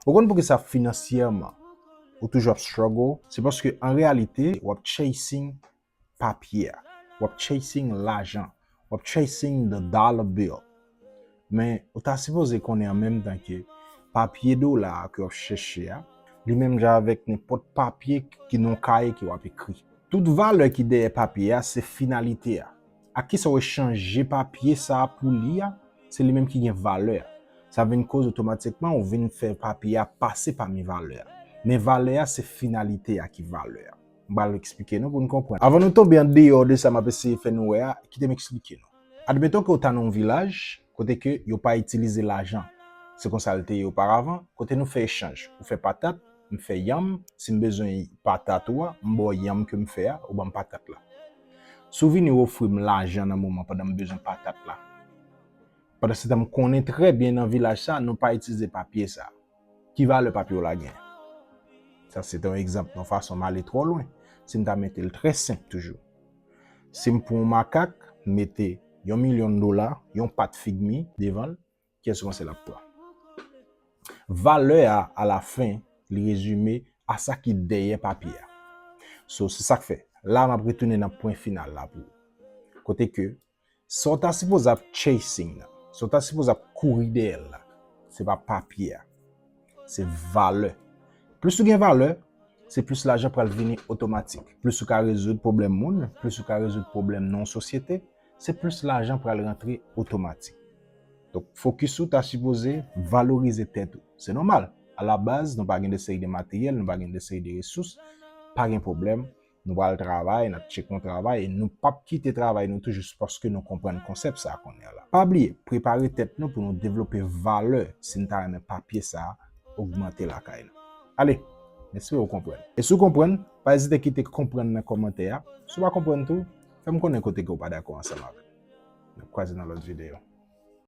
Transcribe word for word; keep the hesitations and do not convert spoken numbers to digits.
Ou konn poukisa finansyèman ou toujou ap struggle? Se paske an reyalite, w ap chasing papye a. W ap chasing lajan. W ap chasing the dollar bill. Men, ou ta sipoze konnen an menm tan ke papye dola a ke w ap chèche a, li menm jan avèk nenpòt papye ki nan yon kaye ke w ap ekri. Tout valè ki dèyè papye a, se finalite a. Ak kisa w echanje papye sa a pou li a, se li menm ki gen valè a. Sa vin koz otomatikman ou vin fè papye a pase pami valè a. Men valè a se finalite a ki valè a. M pral eksplike nou pou n konprann. Avan nou tonbe andeyò de sa m ap eseye fè nou wè a, kite m eksplike nou. Admeton ke w ta nan yon vilaj kote ke yo pa itilize lajan. Se konsa l te ye oparavan, kote nou fè echanj. Ou fè patat, m fè yanm, si m bezwen patat ou a, m ba w yanm ke m fè a, ou ban m patat la. Si w vini ofri m lajan nan moman pandan m bezwen patat la. Pandan se tan m konnen trè byen nan vilaj sa, nou pa itilize papye sa. Ki valè papye w la gen? Sa se te yon egzanp, yon fason m ale twò lwen. Si m ta mete l trè senp toujou. Si m pran yon makak, m mete yon milyon dola, yon pat figmi devan l, kiyès ou panse l ap pran? Valè a, alafen, li rezime a sa ki dèyè papye a. So, se sa k fè. La, m ap retounen nan pwen final la pou ou. Kote ke, sa w ta sipoze ap chasing nan, sa w ta sipoze ap kouri dèyè l la, se pa papye a. Se valè. Plis ou gen valè, se plis lajan pral vini otomatik. Plis ou ka rezoud pwoblèm moun, plis ou ka rezoud pwoblèm nan yon sosyete, se plis lajan pral rantre otomatik. Donk, fokis ou ta sipoze valorize tèt ou. Se nòmal. Alabaz, nou pa gen de seri de materyèl, nou pa gen de seri de resous, pa gen pwoblèm. Nou pral travay, n ap tcheke yon travay, e nou p ap kite travay nou tou jis paske nou konprann konsèp sa a kounye a la. Pa bliye, prepare tèt nou pou nou devlope valè si n ta renmen papye sa a ogmante lakay nou. Ale, m espere w konprann. E si w konprann, pa ezite kite konprann nan kòmantè a. Si w pa konprann tou, fè m konnen kote ke w pa dakò ansanm avè m. N ap kwaze nan lòt videyo.